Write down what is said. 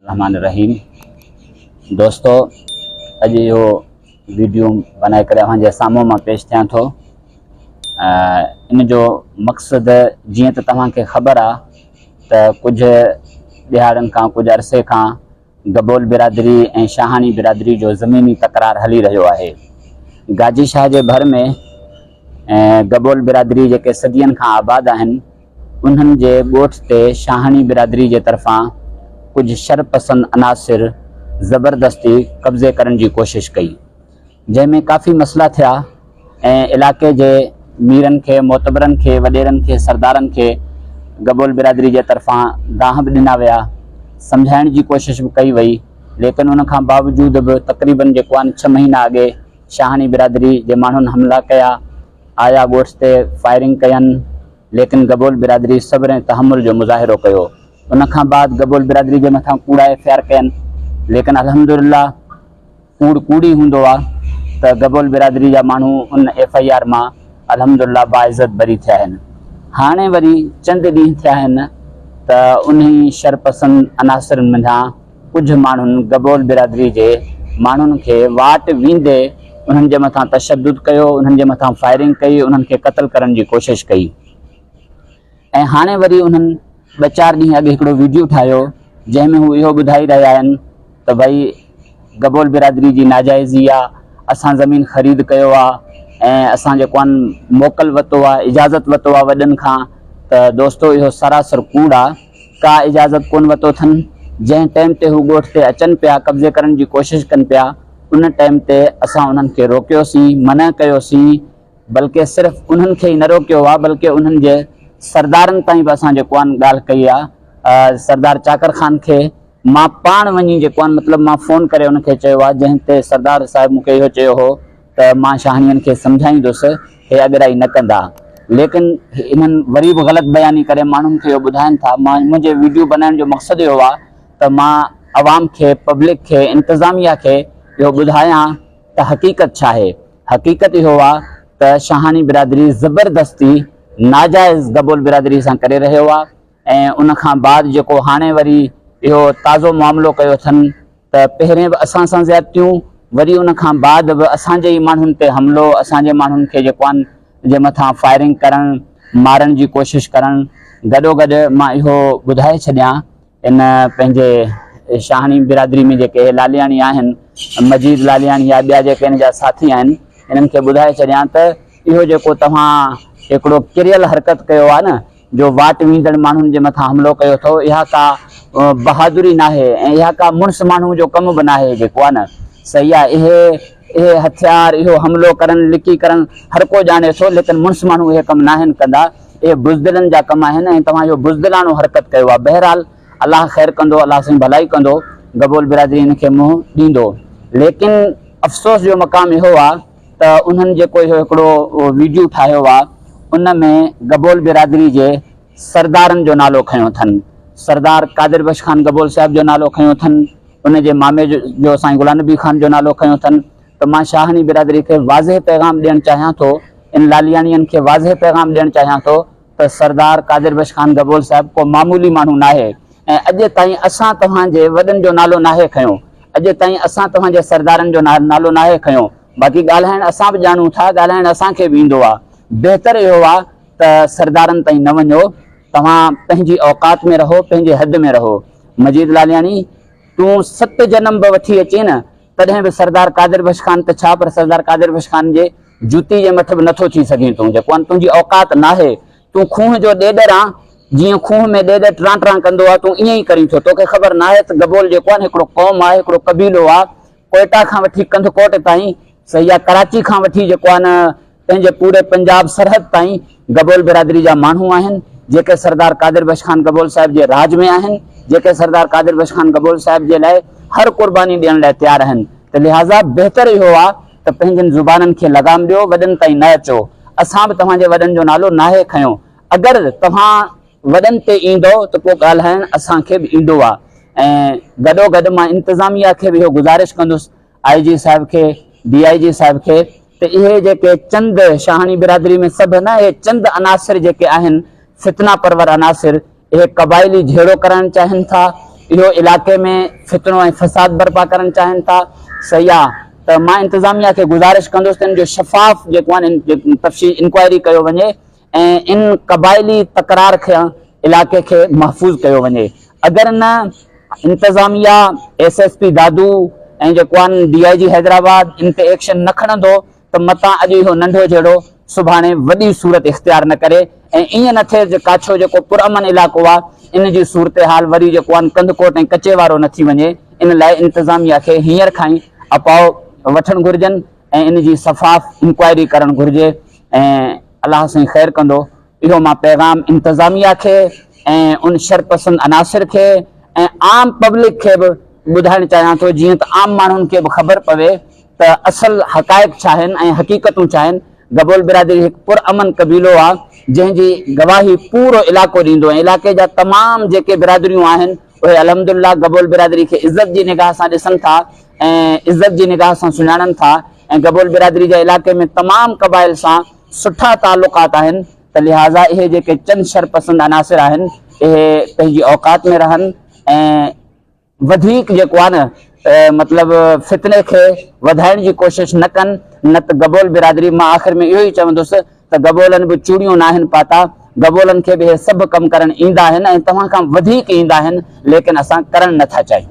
الرحمٰن الرحيم دوستو اڄ اهو ويڊيو بنائي ڪري اوهان جي سامهون مان پيش ٿيان ٿو ان جو مقصد جيئن ته توهان کي خبر آ ته ڪجهه ڏهاڙن کان ڪجهه عرصي کان گبول برادري ۽ شاهاڻي برادري جو زميني تڪرار هلي رهيو آهي. گاجي شاهه جي ڀر ۾ گبول برادري جيڪي صدين کان آباد آهن، انهن جي ڳوٺ تي شاهاڻي برادري جي طرفان ڪجهه شر پسند عناصر زبردستي قبضي ڪرڻ جي ڪوشش ڪئي. جنهن ۾ ڪافي مسئلا ٿيا ۽ علائقي جي ميرن کي، معتبرن کي، وڏيرن کي، سردارن کي گبول برادري جي طرفان دانهن به ڏنا ويا، سمجهائڻ جي ڪوشش به ڪئي وئي، ليڪن ان کان باوجود به تقريبن جيڪو آهن ڇهه مهينا اڳي شاهاڻي برادري جي ماڻهن حملا ڪيا، آيا ڳوٺ تي فائرنگ ڪين، ليڪن گبول برادري صبر ۽ تحمل جو مظاهرو ڪيو، ان کان بعد گبول برادري جي مٿان ڪوڙا ايف I R ڪين، ليڪن الحمدلله. ڪوڙ ڪوڙ ئي هوندو آ ته گبول برادري جا ماڻهو ان ايف I R مان الحمدالله باعزت بري ٿيا آهن. هاڻي وري چند ڏينهن ٿيا آهن ته انهي شرپسند عناصرن منجهان ڪجهه ماڻهن گبول برادري جي ماڻهن کي واٽ ويندي انهن جي مٿان تشدد ڪيو، انهن جي مٿان فائرنگ ڪئي، انهن کي قتل ڪرڻ جي ڪوشش ڪئي ۽ هاڻي وري انهن ٻه چار ڏينهن اڳ هڪڙو ويڊيو ٺاهيو جنهن ۾ هو اهو ٻڌائي رهيا آهن ته ڀئي گبول برادري جي ناجائزي آ اسان زمين خريد ڪيو آ ۽ اسان جيڪو آ موڪل وتو آ اجازت وتو آ وڏن کان ته دوستو اهو سراسر ڪوڙ آ ڪا اجازت ڪون وتو اٿن جنهن ٽائيم تي هو ڳوٺ تي اچن پيا قبضي ڪرڻ جي ڪوشش ڪن پيا ان ٽائيم تي اسان انهن کي روڪيوسين منع ڪيوسين بلڪه صرف انهن کي ئي نه روڪيو آ بلڪه انهن جي سردارن تائين به اسان جيڪو آ ڳالهه ڪئي آ سردار چاڪر خان کي مان پاڻ وڃي جيڪو آ مطلب مان فون ڪري ان کي چيو آ جنهن تي سردار صاحب مون کي اهو چيو هو ته مان شاهڻين کي سمجهائيندس هي اڳرائي نه ڪندا ليڪن انهن وري به غلط بياني ڪري ماڻهن کي اهو ٻڌائن ٿا مان منهنجي ويڊيو بنائڻ جو مقصد اهو آ ته مان عوام کي پبلڪ کي انتظاميا کي اهو ٻڌايان ته حقيقت ڇا آهي؟ حقيقت اهو آ ته شاهاڻي برادري زبردستي ناجائز گبول برادري سان ڪري رهيو آ ۽ ان کان بعد جيڪو هاڻي وري اهو تازو معاملو ڪيو اٿن ته پهرين به اسان سان زيادتيون وري ان کان بعد به اسان جي ئي ماڻهن تي حملو اسان جي ماڻهن کي جيڪو آ جي مٿان فائرنگ ڪرڻ مارڻ جي ڪوشش ڪرڻ گڏوگڏ مان اهو ٻڌائي ڇڏيان ان پنهنجي شاهاڻي برادري ۾ جيڪي اهي لالياڻي آهن، مجيد لالياڻي يا ٻيا جيڪي ان جا ساٿي آهن، انهن کي ٻڌائي ڇڏيان ته اهو جيڪو توهان هڪڙو ڪريل حرڪت ڪيو آهي نه، جو واٽ ويندڙ ماڻهن جي مٿان حملو ڪيو اٿو، اها ڪا بهادري ناهي ۽ اها ڪا مڙس ماڻهو جو ڪم به ناهي جيڪو آهي نه صحيح آهي اهي اهي هٿيار، اهو حملو ڪرڻ، لڪي ڪرڻ هر ڪو ڄاڻي ٿو، ليڪن مڙس ماڻهو اهي ڪم ناهن ڪندا. اهي بزدلن جا ڪم آهن ۽ توهان اهو بزدلاڻو حرڪت ڪيو آهي بهرحال الله خير ڪندو الله سائين ڀلائي ڪندو گبول برادري ان کي منهن ڏيندو ليڪن افسوس جو مقام اهو آهي ته انهن جيڪو اهو هڪڙو ويڊيو ٺاهيو آهي ان ۾ گبول برادري جي سردارن جو نالو کنيو اٿن سردار قادر بخش خان گبول صاحب جو نالو کنيو اٿن ان جي مامي جو سائين غلام نبي خان جو نالو کنيو اٿن ته مان شاهاڻي برادري کي واضح پيغام ڏيڻ چاهيان ٿو، ان لالياڻين کي واضح پيغام ڏيڻ چاهيان ٿو ته سردار قادر بخش خان گبول صاحب ڪو معمولي ماڻهو ناهي ۽ اڄ تائين اسان توهان جي وڏن جو نالو ناهي کنيو، اڄ تائين اسان توهان جي سردارن جو نالو ناهي کنيو، باقي ڳالهائڻ اسان به ڄاڻون ٿا، ڳالهائڻ اسان کي به ايندو آ، بهتر اهو آ ته سردارن تائين نه وڃو، توهان پنهنجي اوقات ۾ رهو، پنهنجي حد ۾ رهو. مجيد لالياڻي تون ست جنم به وٺي اچين نه تڏهن به سردار قادر بخش خان ته ڇا پر سردار قادر بخش خان جي جوتي جي مٺ به نٿو ٿي سگهين تون جيڪو آن تنهنجي اوقات ناهي تون کوهه جو ڏيڏر آن جيئن کوهه ۾ ڏيڏر ٽران ٽران ڪندو آ تون ائين ئي ڪرين ٿو توکي خبر ناهي ته گبول جيڪو آن هڪڙو قوم آهي هڪڙو قبيلو آ ڪوئيٽا کان وٺي ڪنڌڪوٽ تائين صحيح آ ڪراچي کان وٺي جيڪو آ نه پنهنجي پوري پنجاب سرحد تائين گبول برادري جا ماڻهو آهن، جيڪي سردار قادر بخش خان گبول صاحب جي راڄ ۾ آهن، جيڪي سردار قادر بخش خان گبول صاحب جي لاء هر قرباني ڏيڻ لاء تيار آهن ته لهٰذا بهتر اهو آ ته پنهنجن زبانن کي لغام ڏيو، وڏن تائين نه اچو، اسان به توهان جي وڏن جو نالو ناهي کنيو، اگر توهان وڏن تي ايندؤ ته پوء ڳالهائڻ اسان کي به ايندو آ ۽ گڏوگڏ مان انتظاميه کي به اهو گذارش ڪندس آء جي صاحب کي، ڊي I جي صاحب کي ته اهي جيڪي چند شاهاڻي برادري ۾ سڀ نه اهي چند عناصر جيڪي آهن فتنه پرور عناصر اهي قبائلي جهيڙو ڪرائڻ چاهين ٿا، اهو علائقي ۾ فتنو ۽ فساد برپا ڪرڻ چاهين ٿا صحيح آ ته مان انتظاميا کي گذارش ڪندس ته ان جو شفاف جيڪو آهي تفشي انڪوائري ڪيو وڃي ۽ ان قبائلي تڪرار کان علائقي کي محفوظ ڪيو وڃي اگر نه انتظاميا ايس ايس پي دادو ۽ جيڪو آهن ڊي I جي حيدرآباد ان تي ايڪشن نه کڻندو ته متان اڄ اهو ننڍو جهيڙو سڀاڻي وڏي صورت اختيار نه ڪري ۽ ائين نه ٿئي جو ڪاڇو جيڪو پرامن علائقو آهي ان جي صورتحال وري جيڪو آهن ڪنڌڪوٽ ۽ ڪچي وارو نه ٿي وڃي ان لاء انتظاميا کي هينئر کان ئي اپاء وٺڻ گهرجن ۽ ان جي شفاف انڪوائري ڪرڻ گهرجي ۽ الله سائين خير ڪندو اهو مان پيغام انتظاميا کي ۽ ان شرپسند عناصر کي ۽ عام پبلڪ کي به ٻڌائڻ چاهيان ٿو جيئن ته عام ماڻهن کي به خبر پوي ته اصل حقائق ڇا آهن ۽ حقيقتون ڇا آهن. گبول برادري هڪ پر امن قبيلو آ جنهن جي گواهي پورو علائقو ڏيندو ۽ علائقي جا تمام جيڪي برادريون آهن اهي الحمدلله گبول برادري کي عزت جي نگاهه سان ڏسن ٿا ۽ عزت جي نگاهه سان سڃاڻن ٿا ۽ گبول برادري جا علائقي ۾ تمام قبائل سان سٺا تعلقات آهن ته لهٰذا اهي جيڪي چند شرپسند عناصر آهن اهي پنهنجي اوقات ۾ رهن ۽ وڌيڪ جيڪو آهي نه مطلب فتني کي وڌائڻ جي ڪوشش نه ڪن نه ته گبول برادري مان آخر ۾ اهو ئي چوندس ته گبولن به چوڙيون ناهن پاتا گبولن کي به اهي سڀ ڪم ڪرڻ ايندا آهن ۽ توهان کان وڌيڪ ايندا آهن ليڪن اسان ڪرڻ نه ٿا چاهيون.